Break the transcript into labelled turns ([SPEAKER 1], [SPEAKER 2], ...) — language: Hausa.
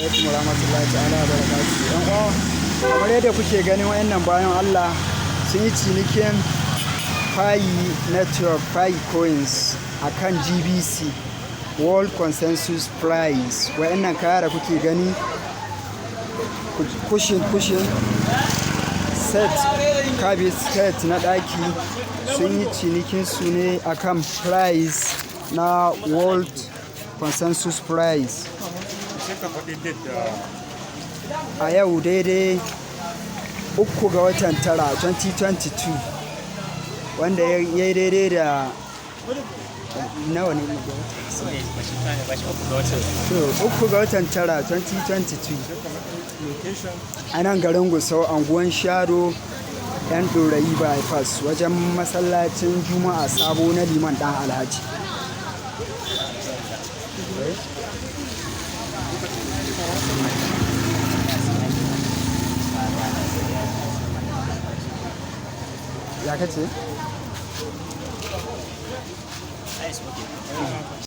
[SPEAKER 1] Alaikum warahmatullahi ta'ala wa barakatuhu. Yan uwa, kamar yadda kuke ganin wayannan bayan Allah sun yi cinikin Pi Network, Pi Coins akan GBC World Consensus Price. Wayannan kaya da kuke gani, cushion cushion set, carpet set na ɗaki, sun yi cinikin su ne akan price na World Consensus Price.
[SPEAKER 2] Sai ka faɗi date da
[SPEAKER 1] A yau daidai 3 ga watan 9 2022, wanda ya yi daidai da nawa ne ga wata? To, 3 ga watan 9 2022.
[SPEAKER 2] Location.
[SPEAKER 1] A nan garin Gusau, anguwan Shado, yan Ɗorayi Bypass, wajen masallacin Juma'a sabo na Liman Ɗan Alhaji. Ya kace?